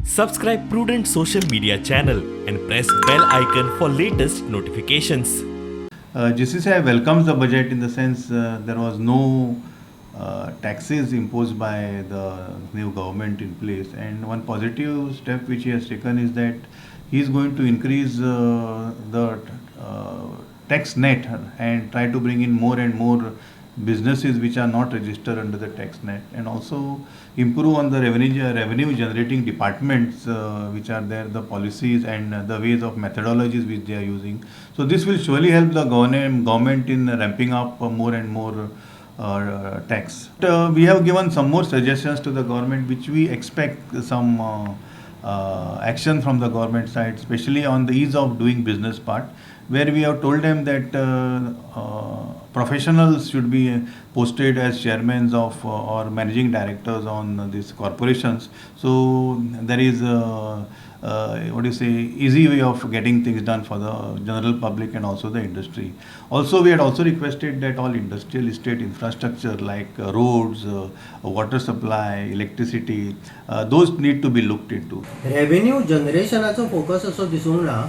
Subscribe Prudent social media channel and press bell icon for latest notifications. GCCI welcomes the budget in the sense there was no taxes imposed by the new government in place, and one positive step which he has taken is that he is going to increase the tax net and try to bring in more and more businesses which are not registered under the tax net, and also improve on the revenue generating departments which are there, the policies and the ways of methodologies which they are using. So this will surely help the government in ramping up more and more tax. We have given some more suggestions to the government, which we expect some action from the government side, especially on the ease of doing business part, where we have told them that professionals should be posted as chairmen of or managing directors on these corporations. So there is a, what do you say, easy way of getting things done for the general public and also the industry. Also, we had also requested that all industrial estate infrastructure like roads, water supply, electricity, those need to be looked into. Revenue जनरेशनाचो focus असो दिसूंक ना.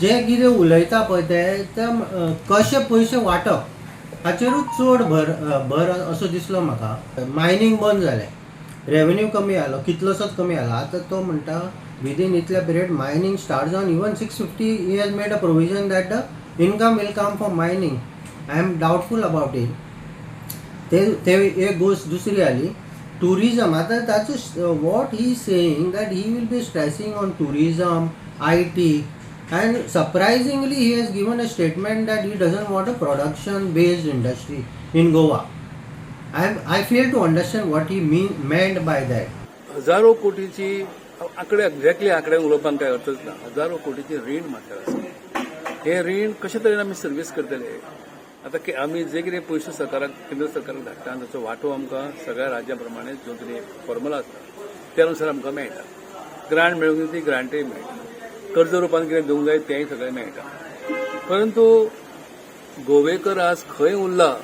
जे कितें उलयता पळय ते कशे पयशे वांटप हाचेरूच चड भर असो दिसलो म्हाका. मायनींग बंद जालें, रेवेन्यू कमी जालो, कितलोसोच कमी जालो. आतां तो म्हणटा विदीन इतल्या पिरियड मायनींग स्टार्ट जावन even 650 he has made a provision that the income will come from mining. I am doubtful about it. ते एक गोश्ट दुसरी जाली टुरिजम. आतां ताचो what he saying that he will be stressing on tourism, IT, and surprisingly he has given a statement that he doesn't want a production based industry in Goa. I fail to understand what he meant by that. हजारो कोटीची आंकडे, exactly आंकडे उलोवपाक काय अर्थच ना. हजारो कोटीचे रीण माथ्यार आसा. हे रीण कशे तरेन आमी सर्वीस करतले? आतां आमी जे कितें पयशे सरकाराक, केंद्र सरकाराक धाडटा, ताचो वांटो आमकां सगळ्या राज्या प्रमाणे जो कितें फॉर्मुला आसा त्या अनुसार आमकां मेळटा. ग्रांट मेळूंक ती ग्रांटय मेळटा, कर्ज रुपान कितें दिवंक जाय तेंय सगळें मेळटा. परंतु गोवेकर आज खंय उरला?